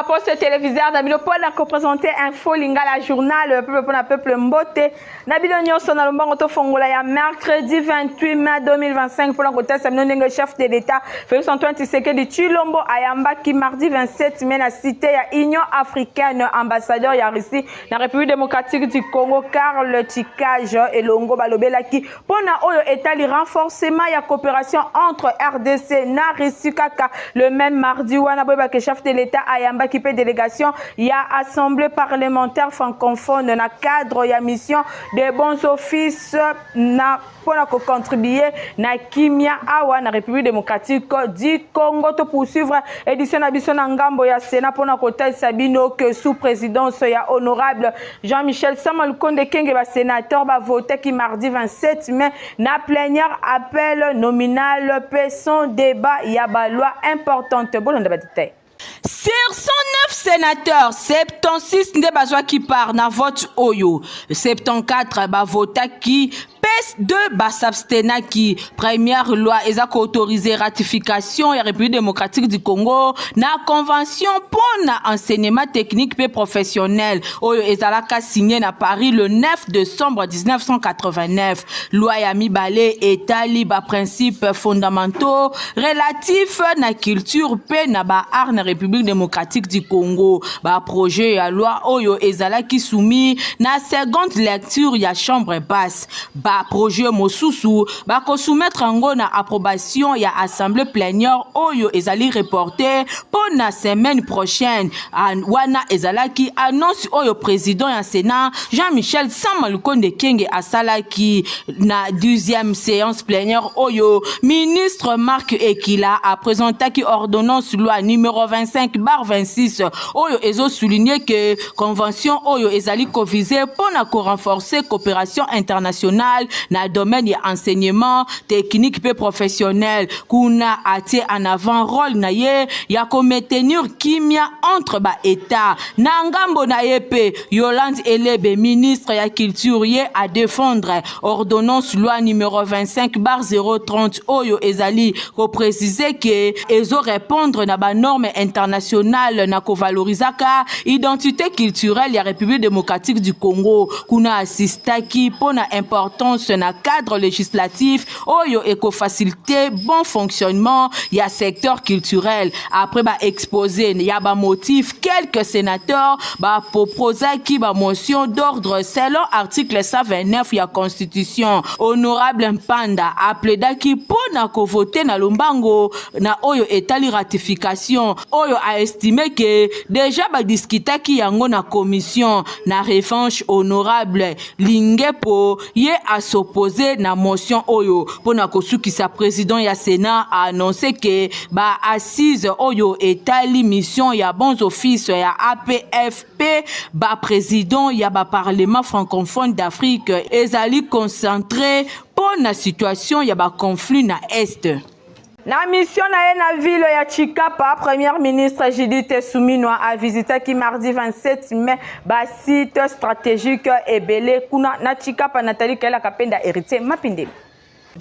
Baposte téléviseur na bino mpona koprésente Info Lingala Journal, peuple mpona peuple. Mbote na bino nyonso. Na lombango tofongola ya mercredi 28 mai 2025 mpona kotalisa bino ndenge chef de l'État Félix Antoine Tshisekedi Tshilombo ayambaki mardi 27 mai na cité ya Union africaine ambassadeur ya Russie na République démocratique du Congo, Karl Chikage. Elongo balobelaki mpona oyo etali renforcement ya coopération entre RDC na Russie. Kaka le même mardi wana, boyebaki chef de l'État ayambaki mpe délégation ya Assemblée parlementaire francophone na cadre ya mission de bons offices na mpona kocontribue na kimia awa na République démocratique du Congo. To poursuivre édition na biso na ngambo ya Sénat mpona kotalisa bino ke sous présidence ya honorable Jean-Michel Sama Lukonde Kenge, basénateur bavotaki mardi 27 mai na plénière appel nominal mpe sans débat ya baloi importante. Bolanda badetail. Sur 109 sénateurs, 76 nde bazwaki part na vote oyo, 74 bavotaki mpe 2 basabstenaki. Première loi eza koautorize ratification ya République démocratique du Congo na convention mpo na enseignement technique mpe professionnel oyo ezalaka signé na Paris le 9 décembre 1989. Loi ya mibale etali baprincipe fondamentaux relatifs na culture mpe na baart na République démocratique du Congo. Baprojet ya loi oyo ezalaki soumis na seconde lecture ya chambre basse. Baprojet mosusu bakosoumettre yango na approbation ya assemblée plénière oyo ezali reporté mpo na semaine prochaine. Wana ezalaki annonce oyo président ya Sénat Jean-Michel Sama Lukonde Kenge asalaki. Na 12e séance plénière oyo, ministre Marc Ekila apresentaki ordonnance loi numéro 25/26 oyo ezosouligne ke convention oyo ezali kovise mpo na korenforcer coopération internationale na domaine ya enseignement technique mpe professionnel. Kuna atie en avant rôle na ye ya komaintenir kimia entre baétat. Na ngambo na ye mpe, Yolande Elebe, ministre ya culture, ye adéfendre ordonnance loi numéro 25/030 oyo ezali koprécise ke ezorépondre na banorme internationale na kovalorizaka identité culturelle ya République démocratique du Congo. Kuna asistaki mpo na importance na cadre législatif oyo ekofacilite bon fonctionnement ya secteur culturel. Après baexposé ya bamotif, quelques sénateurs baproposaki bamotion d'ordre selon article 129 ya constitution. Honorable Mpanda aplaidaki mpo na kovote na lombango na oyo etali ratification oyo, aestime ke deja badiskutaki yango na commission. Na revanche, honorable Lingepo ye asopose na motion oyo. Mpo na kosukisa, président ya Sénat aannonce ke baassise oyo etali mission ya bons offices ya APFP, baprésident ya baparlement francophone d'Afrique, ezali concentré mpo na situation ya baconflit na Est. Na mission na ye na ville ya Tshikapa, première ministre Judith Suminwa avisitaki mardi 27 mai basite stratégique ebele kuna na Tshikapa. Nathalie Kaela Kapenda, Héritier Mapindemi.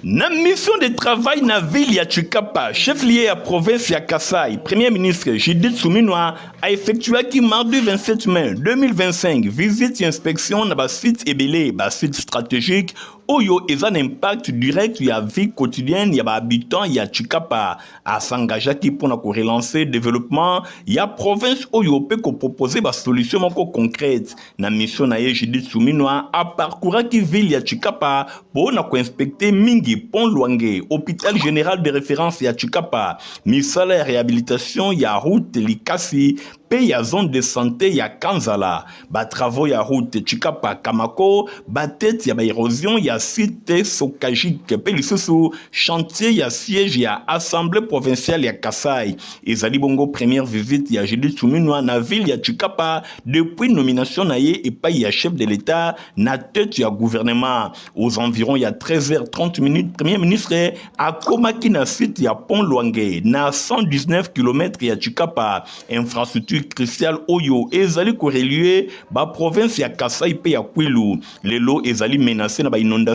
Na mission de travail na ville ya Tshikapa, chef-lieu ya province ya Kasai, premier ministre Judith Suminwa aeffectuaki mardi 27 mai 2025 visite ya inspection na basite ebele, basite stratégique oyo eza na impact direct ya vie quotidienne ya bahabitant ya Tshikapa. As'engageaki mpona korelancer développement ya province oyo mpe kopropose basolution moko concrète. Na mission na ye, Judith Suminwa aparcouraki ville ya Tshikapa mpo na koinspecte mingi pont Lwange, hôpital général de référence ya Tshikapa, misala ya réhabilitation ya route Likasi mpe ya zone de santé ya Kanzala, batravaux ya route Tshikapa Kamako, batete ya baérosion ya site Sokajik mpe lisusu chantier ya siège ya assemblée provinciale ya Kasai. Ezali bongo première visite ya Judith Suminwa na ville ya Tshikapa depuis nomination na ye epai ya chef de l'État na tête ya gouvernement. Aux environs ya 13h30 minutes, premier ministre akomaki na site ya pont Lwange na 119 km ya Tshikapa, infrastructure cruciale oyo ezali korelie baprovince ya Kasai mpe ya Kwilu. Lelo ezali menacé na bainondation.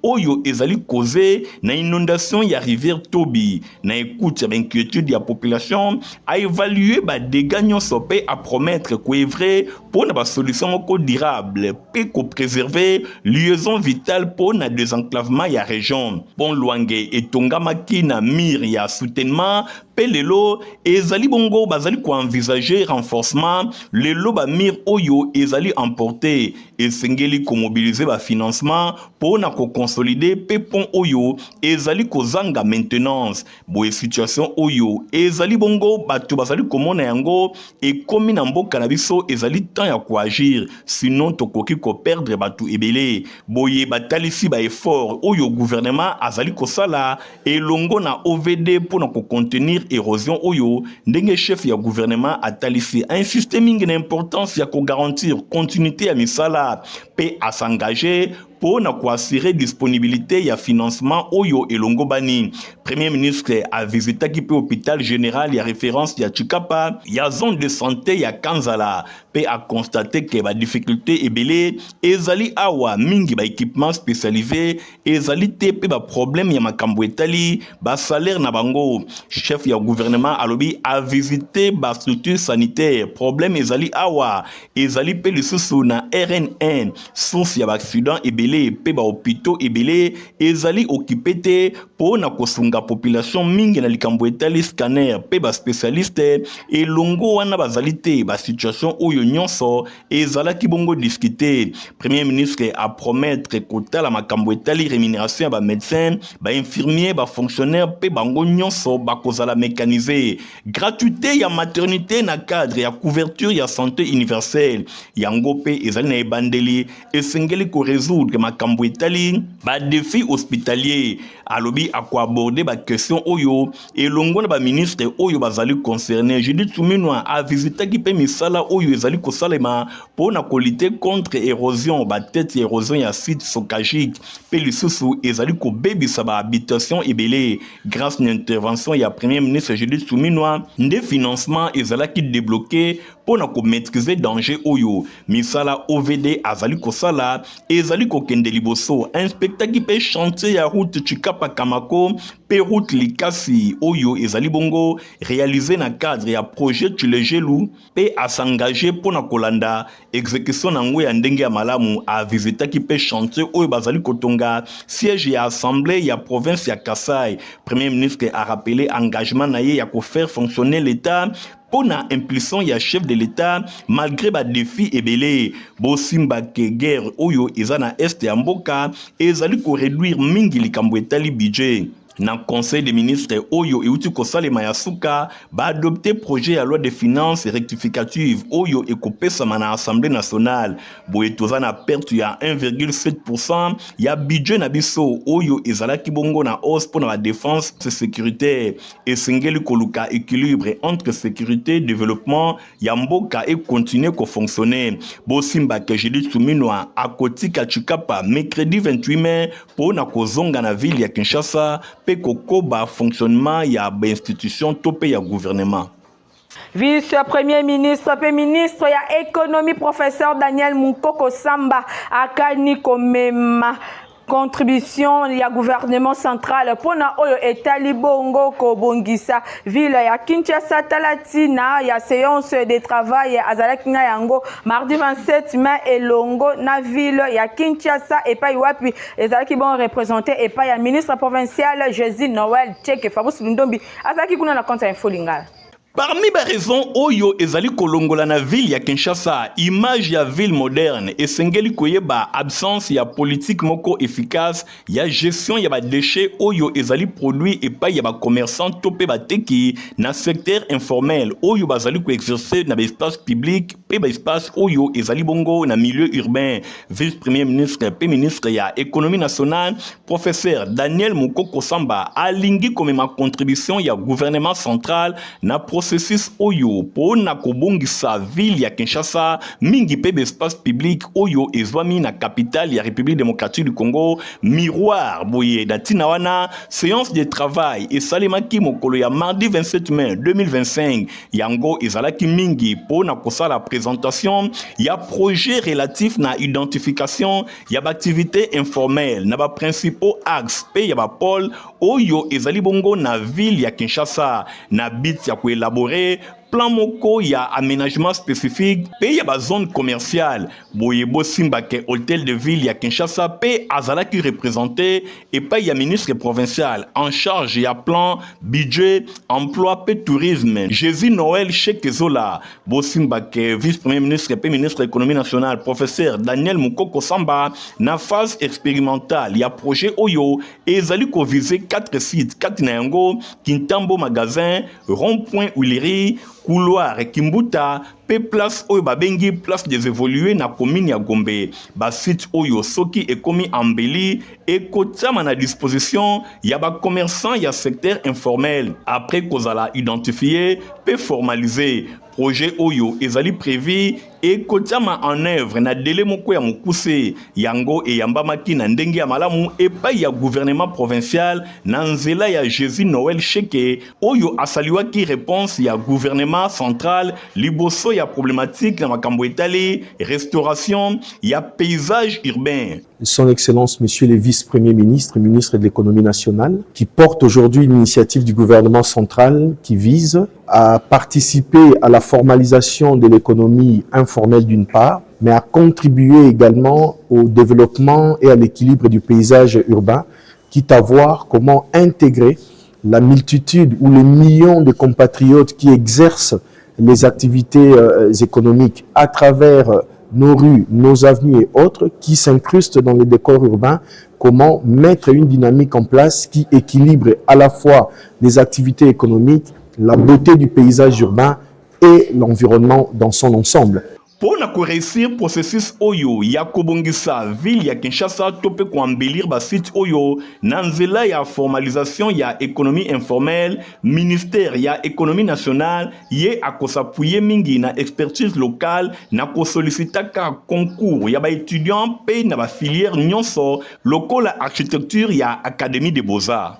oyo ezali cause na inondation ya rivière Tobi. Na écoute ya bainquiétude ya population, aévalue badégâts nyonso mpe apromettre koœuvrer mpo na basolution moko durable mpe kopréserver liaison vitale mpo na désenclavement ya région. Pont Lwange etongamaki na mur ya soutènement mpe lelo ezali bongo bazali koenvisager renforcement. Lelo bamurs oyo ezali emporté, esengeli komobiliser bafinancement mpo na koconsolider mpe pont oyo ezali kozanga maintenance. Boye situation oyo ezali bongo, bato bazali komona yango ekomi na mboka na biso, ezali temps ya koagir, sinon tokoki koperdre bato ebele. Boye batalisi baeffort oyo gouvernement azali kosala elongo na OVD mpo na kocontenir érosion oyo. Ndenge chef ya gouvernement atalisi, ainsiste mingi na importance ya kogarantir continuité ya misala mpe as'engage mpo na koassurer disponibilité ya financement oyo elongo bani. Premier ministre avisitaki mpe hôpital général ya référence ya Tshikapa, ya zone de santé ya Kanzala, mpe aconstater ke badifficulté ebele ezali awa mingi, baéquipement spécialisé ezali te mpe baproblème ya makambo etali basalaire na bango. Chef ya gouvernement alobi avisite bastructure sanitaire, problème ezali awa ezali mpe lisusu na RN1, source ya baaccident ebele mpe bahôpitaux ebele ezali occupé te mpo na kosunga population mingi na likambo etali scanner mpe baspécialiste elongo wana bazali te. Basituation oyo nyonso ezalaki bongo discuté. Premier ministre apromettre kotala makambo etali rémunération ya bamédecin, bainfirmier, bafonctionnaire mpe bango nyonso bakozala mécanisé. Gratuité ya maternité na cadre ya couverture ya santé universelle, yango mpe ezali na ebandeli, esengeli korésoudre makambo etali badéfi hospitalier. Alobi akoaborder baquestion oyo elongo na baministre oyo bazali concerné. Judith Suminwa avisitaki mpe misala oyo ezali kosalema mpo na kolutter contre érosion, batete ya érosion ya site Sokagic mpe lisusu ezali kobebisa bahabitation ebele. Grâce na intervention ya premier ministre Judith Suminwa nde financement ezalaki débloqué mpo na komaîtriser danger oyo. Misala OVD azali kosala ezali kokende liboso. Inspectaki mpe chantier ya route Tshikapa Kamako mpe route Likasi oyo ezali bongo réalisé na cadre ya projet Tshilejelu, mpe as'engage mpo na kolanda exécution nango ya ndenge ya malamu. Avisitaki mpe chantier oyo bazali kotonga siège ya assemblée ya province ya Kasai. Premier ministre arappeler engagement na ye ya kofaire fonctionner l'État mpo na impulsion ya chef de l'État malgré badéfi ebele. Bosimba ke guerre oyo eza na est ya mboka ezali koréduire mingi likambo etali budget. Na conseil des ministres oyo euti kosalema ya suka, baadopter projet ya loi de finances rectificative oyo ekopesama na Assemblée nationale. Boye toza na perte ya 1,7 ya budget na biso oyo ezalaki bongo na hausse mpo na badépense sécuritaire. Esengeli koluka équilibre entre sécurité, développement ya mboka ekontinue kofonctionner. Bosimba ke Judith Suminwa akotika Tshikapa mercredi 28 mai mpo na kozonga na ville ya Kinshasa mpe kokoba fonctionnement ya bainstitution to mpe ya gouvernement. Vice-premier ministre mpe ministre ya économie, professeur Daniel Mukoko Samba, akani komema contribution ya gouvernement central mpona oyo etali bongo kobongisa ville ya Kinshasa. Tala ntina ya séance de travail azalaki na yango mardi 27 mai elongo na ville ya Kinshasa, epai wapi ezalaki bon représenté epai ya ministre provincial Jésus Noël Tcheke. Fabrice Lundombi azalaki kuna na compte ya Info Lingala. Parmi baraison oyo ezali kolongola na ville ya Kinshasa image ya ville moderne, esengeli koyeba absence ya politique moko efficace ya gestion ya badéchet oyo ezali produit epai ya bacommerçant to mpe bateki na secteur informel oyo bazali koexercer na baespace public mpe baespace oyo ezali bongo na milieu urbain. Vice premier ministre mpe ministre ya économie nationale, professeur Daniel Mukoko Samba, alingi komema contribution ya gouvernement central na processus oyo mpo na kobongisa ville ya Kinshasa mingi mpe baespace public oyo ezwami na capitale ya République démocratique du Congo miroir. Boye na ntina wana, séance de travail esalemaki mokolo ya mardi 27 mai 2025. Yango ezalaki mingi mpo na kosala présentation ya projet relatif na identification ya baactivité informelle na baprincipaux axes mpe ya bapôle oyo ezali bongo na ville ya Kinshasa, na but ya koélaborer plan moko ya aménagement spécifique mpe ya bazone commerciale. Boye bosimbake, hôtel de ville ya Kinshasa mpe azalaki représenté epai ya ministre provincial en charge ya Plan, Budget, Emploi mpe Tourisme, Jésus Noël Shekezola. Bosimbake, vice premier ministre mpe ministre Économie nationale, professeur Daniel Mukoko Samba, na phase expérimentale ya projet oyo ezali koviser 4 sites, kati na yango Kintambo Magasin, Rond-Point Huilerie, couloir Kimbuta mpe place oyo babengi Place des Évolués na commune ya Gombe. Basite oyo, soki ekomi embelli, ekotiama na disposition ya bacommerçant ya secteur informel après kozala identifié mpe formalisé. Projet oyo ezali prévu ekotiama en œuvre na délai moko ya mokuse. Yango eyambamaki na ndenge ya malamu epai ya gouvernement provincial na nzela ya Jésus Noël Sheke, oyo asaliwaki réponse ya gouvernement central liboso ya problématique na makambo etali restauration ya paysage urbain. Son Excellence, Monsieur le Vice-Premier ministre, ministre de l'Économie nationale, qui porte aujourd'hui une initiative du gouvernement central qui vise à participer à la formalisation de l'économie informelle d'une part, mais à contribuer également au développement et à l'équilibre du paysage urbain, quitte à voir comment intégrer la multitude ou les millions de compatriotes qui exercent les activités économiques à travers nos rues, nos avenues et autres, qui s'incrustent dans les décors urbains, comment mettre une dynamique en place qui équilibre à la fois les activités économiques, la beauté du paysage urbain et l'environnement dans son ensemble. Mpo na koréussir processus oyo ya kobongisa ville ya Kinshasa to mpe koembellir basite oyo na nzela ya formalisation ya économie informelle, ministère ya Économie nationale ye akos'appuyer mingi na expertise locale na kosollicitaka concours ya baétudiant mpe na bafilière nyonso lokola architecture ya Académie de Beaux-Arts.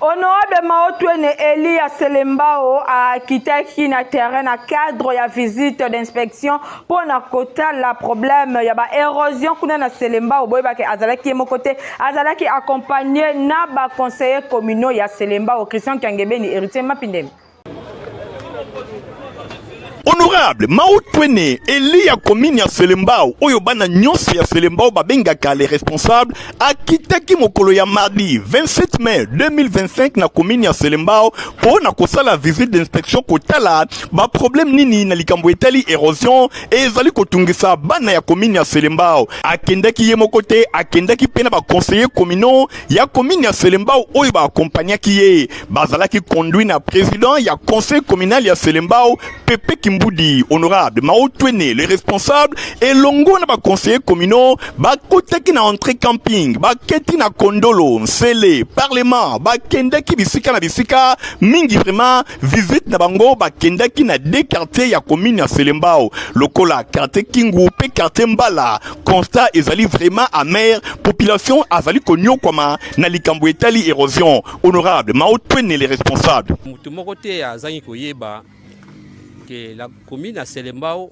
Honorable Maotwene élu ya Selembao akitaki na terrain na cadre ya visite d'inspection mpo na kotala problème ya baérosion kuna na Selembao. Boyebaki, azalaki ye moko te, azalaki accompagné na baconseiller communaux ya Selembao, Christian Kiangebeni, Héritier Mapindemi. Honorable Maotwene, élu ya commune ya Selembao, oyo bana nyonso ya Selembao babengaka les responsables, akitaki mokolo ya mardi 27 mai 2025 na commune ya Selembao mpo na kosala visite d'inspection, kotala baproblème nini na likambo etali érosion ezali kotungisa bana ya commune ya Selembao. Akendaki ye moko te, akendaki mpe na baconseiller communaux ya commune ya Selembao oyo baakompagnaki ye. Bazalaki conduit na président ya conseil communal ya Selembao, Pepe Kimbudi. Honorable Maotwene le responsable elongo na baconseiller communaux bakotaki na entrée camping, baketi na Kondolo, Nsele, parlement, bakendaki bisika na bisika mingi. Vraiment, visite na bango, bakendaki na deux quartiers ya commune ya Selembao, lokola quartier Kingu mpe quartier Mbala. Constat ezali vraiment amer, population azali konyokwama na likambo etali érosion. Honorable Maotwene le responsable. Motu moko te azangi koyeba ke la commune ya Selembao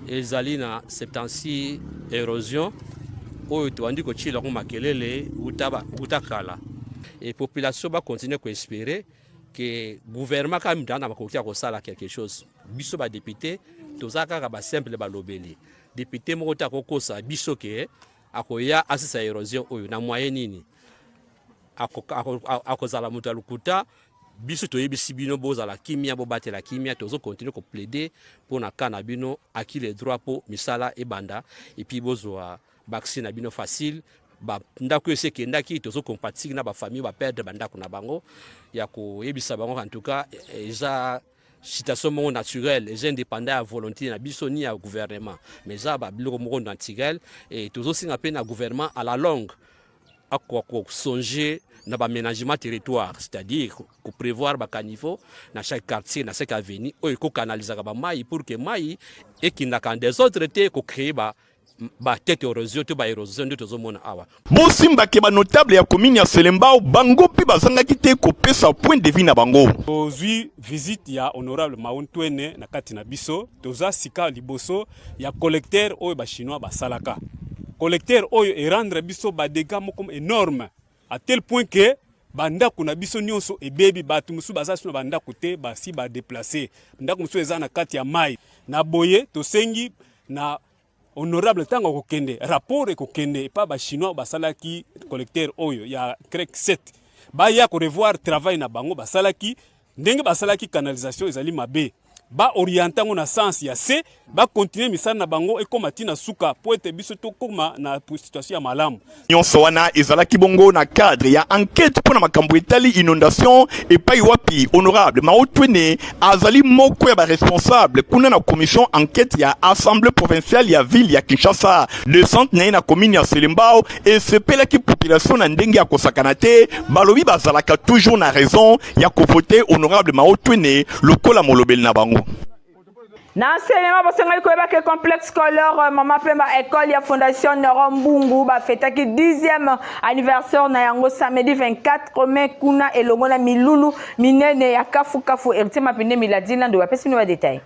ezali na 76 érosion oyo tobandi kotiela yango makelele wuta kala. E population bacontinue koespérer ke gouvernement kaka mutu na makoki ya kosala quelque chose. Biso badéputé toza kaka basimple balobeli. Député moko te akokosa biso ke akoya asisa érosion oyo na moyen nini. Akozala moto ya lokuta. Biso toyebisi bino, bozala kimia, bobatela kimia. Tozocontinue koplaider mpo na ka na bino acquis le droit, mpo misala ebanda et puis bozwa baaccès na bino facile. Bandako esi ekendaki, tozocompatir na bafamille baperdre bandako na bango, ya koyebisa bango en tout cas eza situation moko naturelle, eza indépendant ya volonté na biso ni ya gouvernement, mais eza babiloko moko naturel. E tozosenga mpe na gouvernement à la longue akoka kosonger. Na baaménagement territoire, c'est-à-dire koprévoir bacaniveau na chaque quartier, na chaque avenue, oyo ekokanalizaka bamai pour que mai ekindaka en désordre te, kocréer ba batête érosion to baérosion nde tozomona awa. Bosimbake banotable ya commune ya Selembao, bango mpe bazangaki te kopesa point de vue na bango. Tozwi visite ya honorable Mao Ntwene na kati na biso. Toza sika liboso ya collecteur oyo Bachinois basalaka. Collecteur oyo erendre biso badégâts moko énorme, à tel point que bandako na biso nyonso ebebi. Bato mosusu baza so na bandako te, basi badéplacer, ndako mosusu eza na kati ya mai. Na boye tosengi na honorable, ntango akokende, rapport ekokende epa Bachinois basalaki collecteur oyo ya CREC 7, baya korevoir travail na bango. Basalaki ndenge basalaki canalisation ezali mabe, baorienter yango na sens ya se, bacontinuer misala na bango ekóma ntina suka, po ete biso tokóma na situation ya malamu. Nyonso wana ezalaki bongo na cadre ya enquête mpo na makambo etali inondation, epai wapi honorable Mao Twene azali moko ya baresponsable kuna na commission enquête ya Assemblée provinciale ya ville ya Kinshasa. Descente na ye na commune ya Selembao esepelaki population na ndenge ya kosakana te. Balobi bazalaka toujours na raison ya kovote honorable Mao Twene lokola molobeli na bango. Na Selembao, bosengeli koyeba ke complexe scolaire Mama Pemba, école ya Fondation Néron Mbungu, bafetaki 10e anniversaire na yango samedi 24 mai kuna, elongo na milulu minene ya kafukafu. Héritier Mapinde Miladi Lando bapesi bino badétail.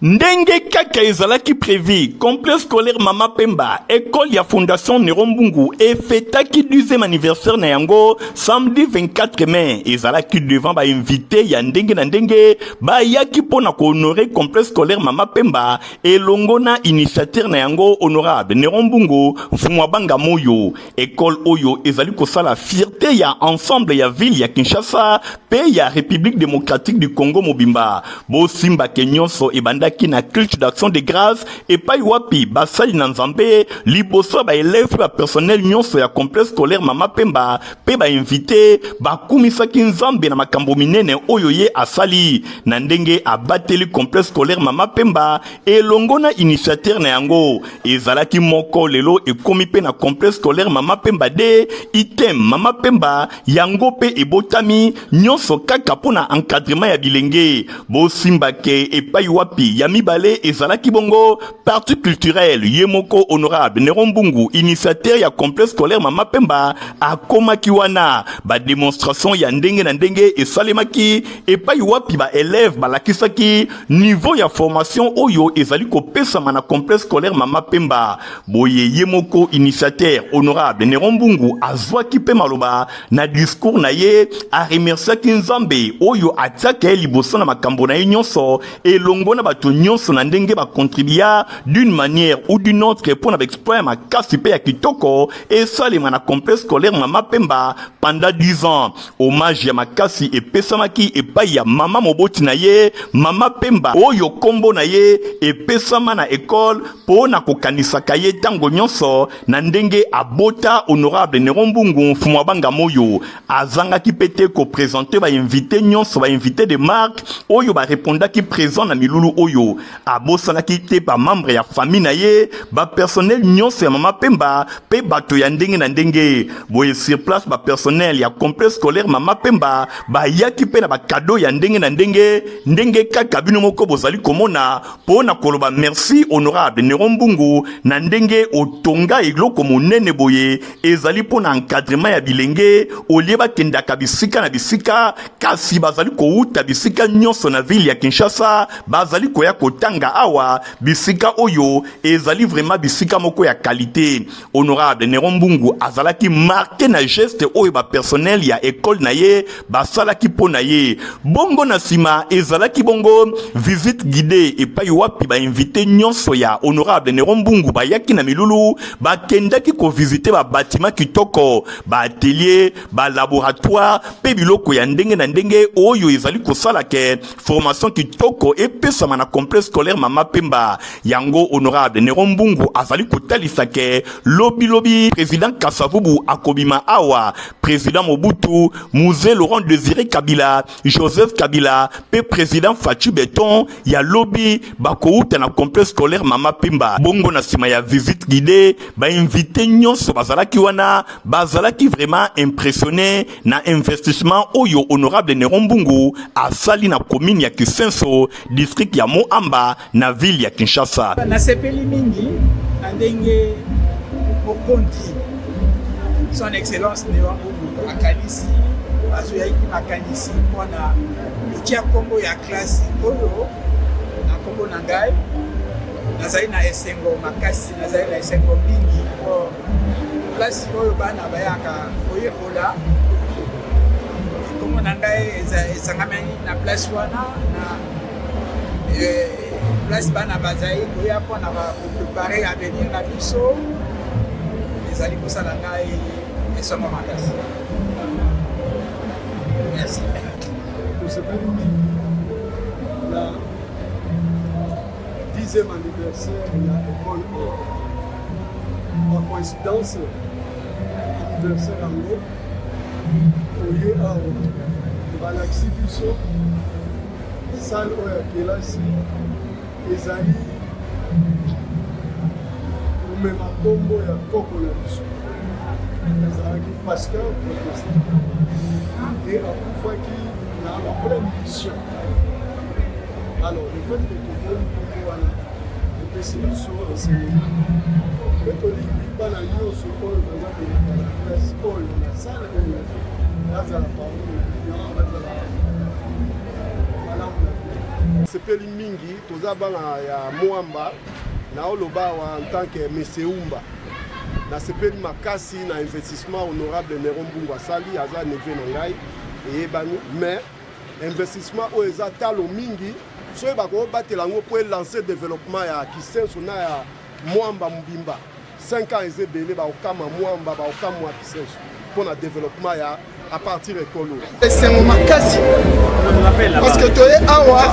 Ndenge kaka ezalaki prévu, complexe scolaire Mama Pemba, école ya Fondation Néron Mbungu, efetaki 10e anniversaire na yango samedi 24 mai. Ezalaki devant bainvité ya ndenge na ndenge bayaki mpo na kohonorer complexe scolaire Mama Pemba elongo na initiateur na yango, honorable Néron Mbungu Mfumu Banga Moyo. École oyo ezali kosala fierté ya ensemble ya ville ya Kinshasa mpe ya République démocratique du Congo mobimba. Bosimbake nyonso ebandaki na culte d'action de grâce, epai wapi basali na Nzambe liboso ya baélève mpe bapersonnel nyonso ya complexe scolaire Mama Pemba mpe bainvité bakumisaki Nzambe na makambo minene oyo ye asali, na ndenge abateli complexe scolaire Mama Pemba elongo na initiateur na yango. Ezalaki moko, lelo ekomi mpe na complexe scolaire Mama Pemba de item Mama Pemba, yango mpe ebotami, nyonso kaka mpo na encadrement ya bilenge. Bosimbake epai wapi ya mibale ezalaki bongo partie culturelle. Ye moko honorable Néron Mbungu, initiateur ya complexe scolaire Mama Pemba, akomaki wana. Badémonstration ya ndenge na ndenge esalemaki, epai wapi baélève balakisaki niveau ya formation oyo ezali kopesama na complexe scolaire Mama Pemba. Boye ye moko initiateur honorable Néron Mbungu azwaki mpe maloba. Na discours na ye, aremerciaki Nzambe oyo atiaka ye liboso na makambo na ye nyonso, elongo na bato nyonso na ndenge bacontribua d'une manière ou d'une autre mpo na baexploit ya makasi mpe ya kitoko esalema na complexe scolaire Mama Pemba pendant 10 ans. Hommage ya makasi epesamaki epai ya mama moboti na ye, Mama Pemba, oyo nkombo na ye epesama na ekole mpo na kokanisaka ye ntango nyonso na ndenge abota honorable Néron Mbungu Mfumu Abanga Moyo. Azangaki mpe te koprésenter bainvité nyonso, bainvité de marque oyo barépondaki présent na milulu oyo. Abosanaki te bamembre ya famille na ye, bapersonnel nyonso ya Mama Pemba mpe bato ya ndenge na ndenge. Boye sur place, bapersonnel ya complexe scolaire Mama Pemba bayaki mpe na bacadeau ya ndenge na ndenge, ndenge kaka bino moko bozali komona, mpo na koloba merci honorable Néron Mbungu na ndenge otonga eloko monene boye ezali mpo na encadrement ya bilenge, au lieu bakendaka bisika na bisika, kasi bazali kowuta bisika nyonso na ville ya Kinshasa, bazali koya kotanga awa, bisika oyo ezali vraiment bisika moko ya qualité. Honorable Néron Mbungu azalaki marqué na geste oyo bapersonnel ya ekole na ye basalaki mpo na ye. Bongo na nsima ezalaki bongo visite guidée, epai wapi bainvité nyonso ya honorable Néron Mbungu bayaki na milulu bakendaki kovisiter babâtiment kitoko, baatelier, balaboratoire mpe biloko ya ndenge na ndenge oyo ezali kosala ke formation kitoko epesama na complexe scolaire Mama Pemba. Yango honorable Néron Mbungu azali kotalisa ke lobi lobi président Kasavubu akobima awa, président Mobutu, Mzee Laurent Désiré Kabila, Joseph Kabila pe président Fatshi Béton ya lobi bakouta na complexe scolaire Mama Pemba. Bongo na nsima ya visite guidée, bainvité nyonso bazalaki wana bazalaki vraiment impressionné na investissement oyo honorable Néron Mbungu asali na commune ya Kisenso, district ya Mont-Amba, na ville ya Kinshasa. Nasepeli mingi na ndenge mokonzi, Son Excellence Néron Mbungu, akanisi, azoyaki makanisi mpona kotia nkombo ya klasi oyo na nkombo na ngai. Nazali na esengo makasi, nazali na esengo mingi mpo place oyo bana bayaka koyekola, nkombo na ngai esangamani na place wana, na place bana bazali koya mpona koprépare avenir na biso. Ezali kosala ngai esengo makasi. Merci. Tosepeli mingi na 10e anniversaire ya école oyo. Par coïncidence, anniversaire yango oye awa, balakisi biso salle oyo ya kelasi ezali komema nkombo ya koko na biso. Ezalaki pasteur protestant et akufaki na en pleine mission. Alors, le fait que tomoni nkombo wana epesi biso enseignement, mpe tolingi bana nyonso oyo baza koleka na classe oyo, na salle oyo, bazala parmi les brillants, bazala malamu na vie. Sepeli mingi, toza bana ya Mont-Amba. Naoloba awa en tant que Meseumba, nasepeli makasi na investissement honorable Néron Mbungu asali. Aza neveu na ngai, eyebani, mais investissement oyo eza talo mingi. Soki bakobatela yango mpo elance développement ya Kisenso na ya Mont-Amba mobimba, 5 ans eza ebele. Bakokama Mont-Amba, bakokamwa Kisenso mpo na développement ya à partir ekolo. Esengo makasi parce que toye awa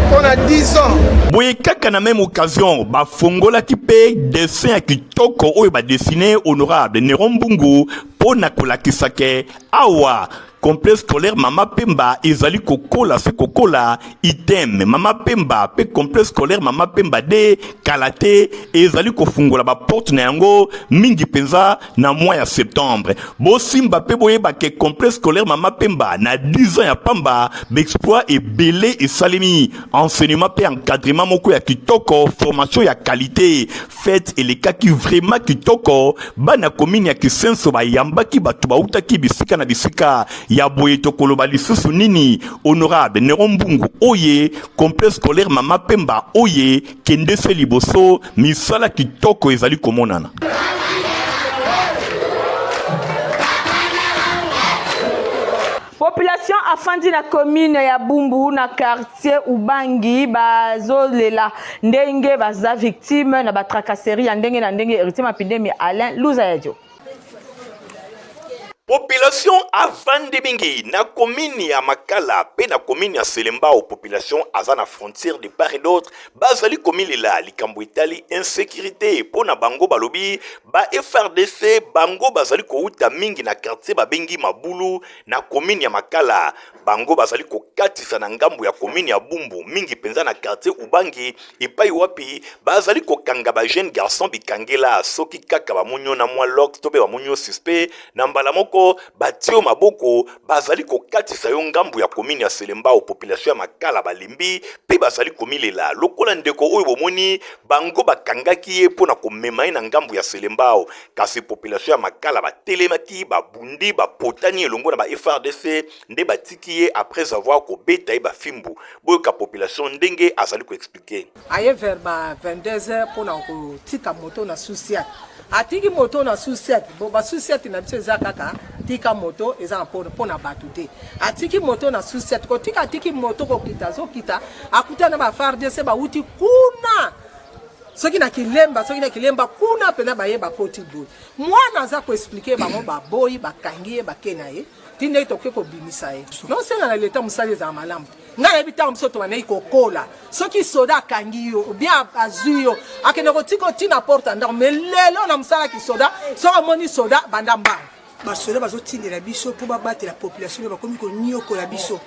mpona 10 ans. Boye kaka na même occasion, bafongolaki mpe dessin ya kitoko oyo badessine honorable Néron Mbungu mpo na kolakisa ke awa complexe scolaire Mama Pemba ezali kokola se kokola. Item Mama Pemba mpe complexe scolaire Mama Pemba de kala te ezali kofungola baporte na yango, mingi mpenza na mois ya septembre. Bosimba mpe boyeba ke complexe scolaire Mama Pemba, na 10 ans ya pamba, baexploit ebele esalemi: enseignement mpe encadrement moko ya kitoko, formation ya qualité. Fête elekaki vraiment kitoko. Bana commune ya Kisenso bayambaki bato bautaki bisika na bisika ya boye. Tokoloba lisusu nini? Honorable Néron Mbungu oye, complexe scolaire Mama Pemba oye, kende se liboso, misala kitoko ezali komonana. Population afandi na commune ya Bumbu, na quartier Ubangi, bazolela ndenge baza victime na batracasserie ya ndenge na ndenge. Héritier Mapindemi, Alain Luzayadio. Population avandi mingi na commune ya Makala mpe na commune ya Selembao. Population aza na frontière de part et d'autre, bazali komilela likambo etali insécurité mpo na bango. Balobi ba FARDC bango bazali kouta mingi na quartier babengi Mabulu na commune ya Makala. Bango bazali kokatisa na ngambo ya commune ya Bumbu, mingi mpenza na quartier Ubangi, epai wapi bazali kokanga ba jeune garçon bikangela. Soki kaka bamoni yo na mwa lok to mpe bamoni yo suspect, na mbala moko batie yo maboko, bazali kokatisa yo ngambo ya commune ya Selembao. Population ya Makala balembi mpe bazali komilela. Lokola ndeko oyo bomoni, bango bakangaki ye mpo na komema ye na ngambo ya Selembao, kasi population ya Makala batelemaki, babundi, bapotani elongo na ba FARDC, nde batiki ye après avoir kobeta ye bafimbu. Boyoka population ndenge azali koexpliquer. Aye vers ba 22 heures mpona kotika moto na sous-ciat. Atiki moto na sous-ciat. Bo basous-ciat na biso eza kaka tika moto, eza na mpona bato te. Atiki moto na sous-ciat, kotika atiki moto, kokita, azokita, akuta na ba FARDC bauti kuna, soki na Kilemba, soki na Kilemba kuna mpena. Baye bakoti boye, mwana aza koexpliquer bango, baboyi, bakangi ye, bake na ye. Ti ndenge tokoki kobimisa ye, nosenga na leta mosala ezala malamu te. Ngai nayebi ntango biso tobandaki kokola, soki soda akangi yo ou bien azwi yo, akende kotika yo ti na porte ya ndako. Mais lelo na mosala ya kisoda, soki omoni soda, banda mbangu. Basoda bazotindela biso mpo babatela population, me bakomi konyokola biso.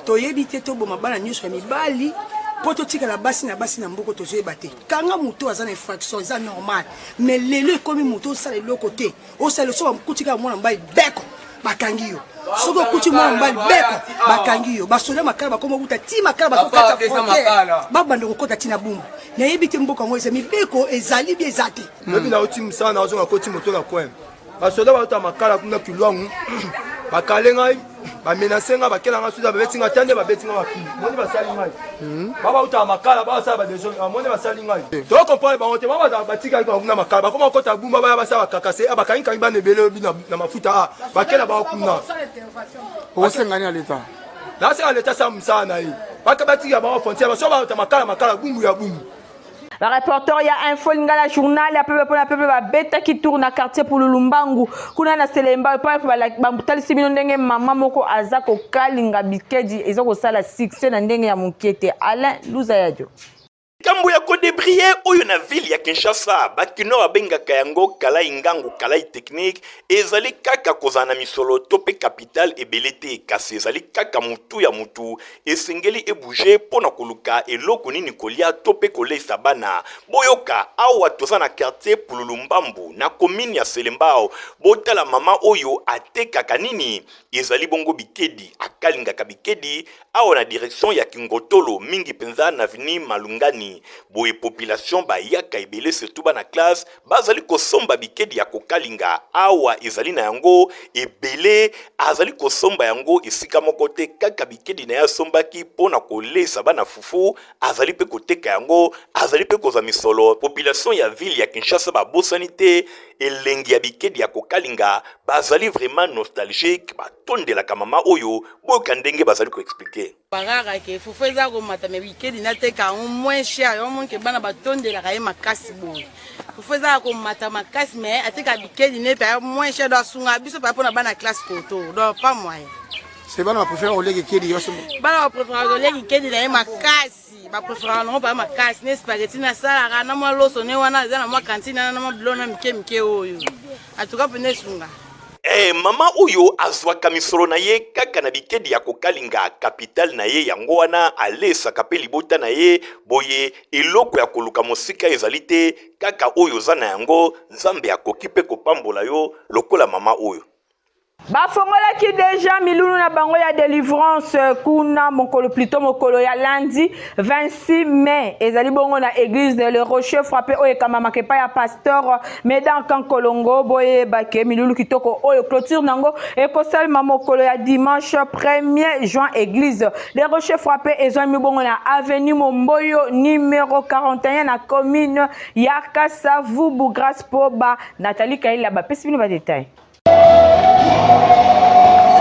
Toyebi te toboma bana nyonso ya mibali mpo totikala basi na basi na mboka, tozoyeba te. Kanga moto aza na infraction eza normal, mais lelo ekomi moto osala eloko te, osala soki bakuti kaka mwana mobali beko bakangi yo, soki okuti mwana mobali beko bakangi yo. Basoda makala bakoma kuta ti makala bazokata frontière, babanda kokota ti na Bumbu. Nayebi te mboka yango eza mibeko ezali bi eza te. Lobi nauti mosala, nazonga koti moto na coin, basoda bauta makala kuna Kilwangu, bakale ngai, bamenase ngai, bakela ngai soda, babeti ngai tande, babeti ngai mafili moni basali ngai hmm. Babautaka makala, basala badeson moni basali ngai, tocomprendre bango te. Ba batikali kaka kuna makala, bakoma kota Bumba, baya basala bakakase, bakangikangi bana ebele obi na mafuta a bakela bango kuna. Okosengani ya leta? Nasenga leta asala mosala na ye, batika bango frontière, baso bauta makala, makala Bumbu ya Bumbu. Ba reporter ya Info Lingala, journal ya peuple mpona peuple, babetaki tour na quartier Pululumbangu kuna na Selemba, epai batalisi bino ndenge mama moko aza kokalinga bikedi, eza kosala succès na ndenge ya moke te. Alain Luza Yadio. Likambo ya kodebrie oyo na ville ya Kinshasa, bakino babengaka yango kalai ngangu, kalai technique, ezali kaka kozala na misolo to mpe capital ebele te, kasi ezali kaka mutu ya mutu esengeli ebouge mpo na koluka eloko nini kolia to mpe koleisa bana. Boyoka, awa toza na quartier Pululu-Mbambu na commune ya Selembao. Botala mama oyo atekaka nini? Ezali bongo bikedi, akalingaka bikedi awa na direction ya Kingotolo, mingi mpenza na avenue Malungani. Boye population bayaka ebele, surtout bana classe bazali kosomba bikedi ya kokalinga. Awa ezali na yango ebele, azali kosomba yango esika moko te, kaka bikedi na ye asombaki mpo na kolesa bana fufu, azali mpe koteka yango, azali mpe kozwa misolo. Population ya ville ya Kinshasa babosani te elengi ya bikedi ya kokalinga, bazali vraiment nostalgique, batondelaka mama oyo. Boyoka ndenge bazali ko expliquer. Barara ke fufu eza komata, me bikedi nateka yango moins cher. Yango moni ke bana batondelaka ye makasi boye. Fufu eza komata makasi, me ateka bikedi ne pe moins cher, do asunga biso pa mpona bana classe koto, donc pas moyen. C'est bana bapréféré kolia kikedi yo? Bana bapréféré kolia kikedi na ye makasi, bapréféraka nango paa makasi ne spaghetti nasalaka na mwa loso ne wana eza na mwa kantine wana na mwa biloko na mike mike oyo atuka mpena esunga. Eh, mama oyo azwaka misolo na ye kaka na bikedi ya kokalinga, capital na ye yango wana, alesaka mpe libota na ye boye. Eloko ya koluka mosika ezali te, kaka oyo oza na yango, Nzambe akoki mpe kopambola yo lokola mama oyo. Bafongolaki deja milulu na bango ya délivrance kuna mokolo, plutôt mokolo ya lundi 26 mai. Ezali bongo na église Le Rocher Frappé oyo ekamamaka epai ya pasteur Medan Kankolongo. Boyebake milulu kitoko oyo, clôture nango ekosalema mokolo ya dimanche 1er juin. Église Le Rocher Frappé ezwami bongo na avenue Momboyo numéro 41 na commune ya Kasavubu. Grâce Poba, Nathalie Kaila bapesi bino badetail.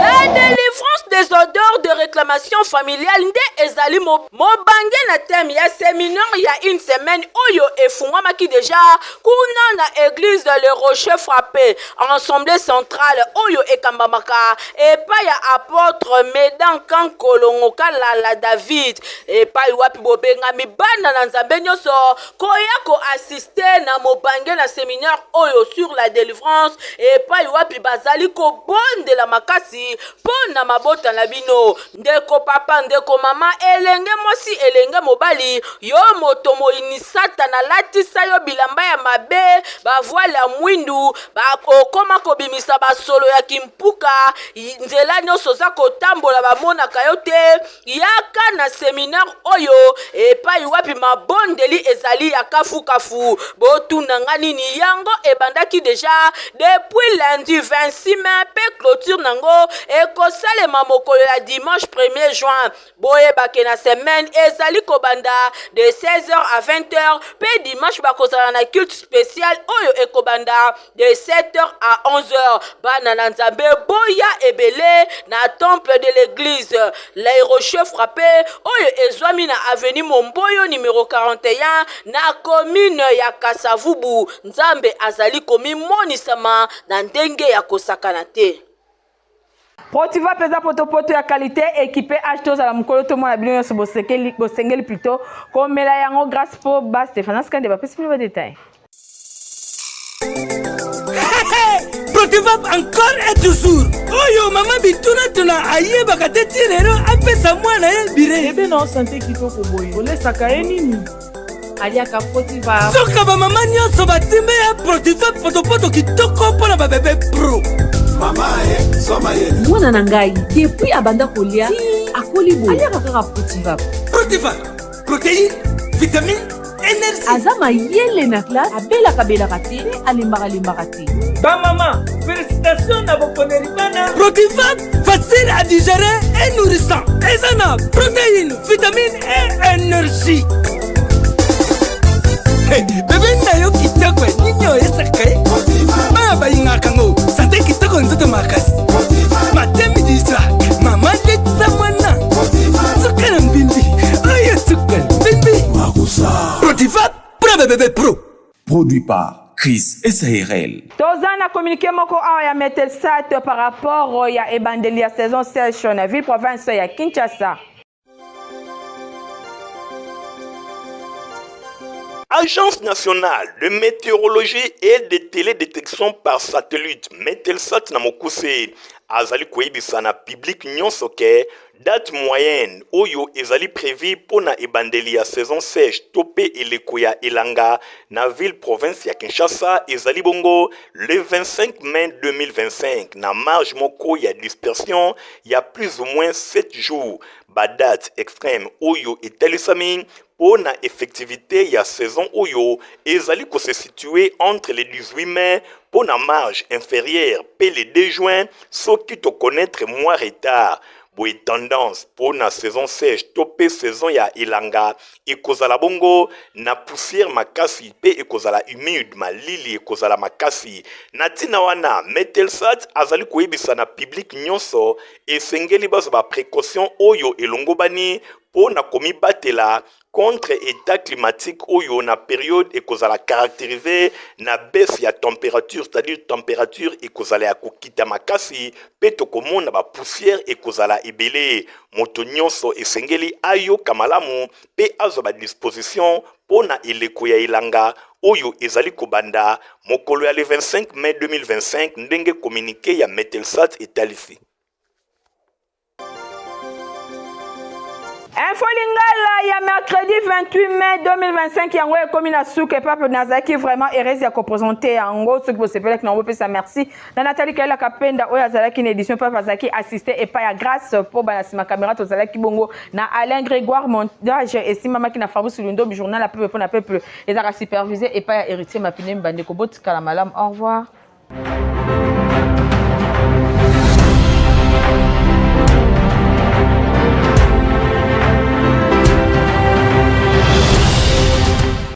La délivrance des odeurs de réclamation familiale nde ezali mobange na thème ya séminaire ya une semaine oyo efungwamaki deja kuna na église Le Rocher Frappé, assemblée centrale oyo ekambamaka epai ya apôtre Medan Kankolongo Kalala David, epai wapi bobengami bana na Nzambe nyonso koya koassiste na mobange na séminaire oyo sur la délivrance, epai wapi bazali kobondela makasi mpo na mabota na bino. Ndeko papa, ndeko mama, elenge mwasi, elenge mobali, yo moto moyini Satana alatisa yo bilamba ya mabe, bavoile ya mwindu, okoma kobimisa basolo ya kimpuka, nzela nyonso oza kotambola bamonaka yo te. Yaka na seminaire oyo epai wapi mabondeli ezali ya kafukafu. Botuna nga nini, yango ebandaki deja depuis lundi 26 mai mpe clôture nango ekosalema mokolo ya dimanche 1er juin. Boyebake na semaine ezali kobanda de 16h à 20h mpe dimanche bakozala na culte spécial oyo ekobanda de 7h à 11h. Bana na Nzambe, boya ebele na temple de l'église Les Rochers Frappés oyo ezwami na avenue Momboyo numéro 41 na commune ya Kasavubu. Nzambe azali komimonisama na ndenge ya kosakana te. Protiva mpenza potopoto ya qualité équipé age tozala mokolo tomona bino nyonso bosengeli plutôt komela yango grâce mpo ba Stéphanas Kande bapesi bino ba détail. Protivap encore et toujours oyo mama bitunatuna ayebaka te ti lelo apesa mwana ye bire bebe na sante kitoko boye olesaka ye nini aliaka protivap soka bamama nyonso batimbe ya protivap potopoto kitoko mpo na babebe pro mama ye soma ye mwana na ngai depuis abanda kolia akoli boye aliaka kaka protivap protivap protéine vitamine energie aza mayele na classe abelaka belaka te mpe alembaka lembaka te bamama félicitation na boponeli bana protivap facile à digérer et nourrissant eza na protéine vitamine et énergie Hey, bebe na yo kitoko nini oyesaka ye bana balingaka ngo sante kitoko nzoto makasi matin midi soir mama ndetisa mwana suka na mbimbi oyo suka mbimbi protiva pro bebebe pro Produit par Chris SARL. Toza na communiqué moko awa ya Metelsat par rapport ya ebandeli ya saison sèche na ville province ya Kinshasa. Agence nationale de météorologie et de télédétection par satellite Metelsat na mokuse azali koyebisa na public nyonso ke date moyenne oyo ezali prévu mpo na ebandeli ya saison sèche to mpe eleko ya elanga na ville province ya Kinshasa ezali bongo le 25 mai 2025 na marge moko ya dispersion ya plus ou moins 7 jours. Ba date extreme oyo etalisami mpo na effectivité ya saison oyo ezali ko se situer entre le 18 mai mpo na marge inférieure mpe le 2 juin soki to connaître mwa retard. Boye tendance mpo na saison sèche to mpe saison ya elanga ekozala bongo na poussière makasi mpe ekozala humide, malili ekozala makasi. Na ntina wana, Metelsat azali koyebisa na public nyonso esengeli bazwa ba precautions oyo elongobani mpo na komibatela contre etat climatique oyo na periode ekozala caracterise na baisse ya temperature, c'est-à-dire temperature ekozala ya kokita makasi mpe tokomona ba poussière ekozala ebele. Moto nyonso esengeli ayoka malamu mpe azwa ba dispositions mpo na eleko ya elanga oyo ezali kobanda mokolo ya le 25 mai 2025, ndenge communique ya Metelsat etalisi. Info Lingala ya mercredi 28 mai 2025 yango ekomi na suka epape nazalaki vraiment heureuse ya kopresente yango soki bosepelaki na yango bopesa merci na Nathalie Kaila Kapenda oyo azalaki na édition pape azalaki assisté epai ya Grâce mpo bana nsima caméra tozalaki bongo na Alain Grégoire montage esimbamaki na Fabrice Lundombi journal ya peuple mpo na peuple ezalaka supervisé epai ya Héritier Mapine bandeko botikala malamu au revoir.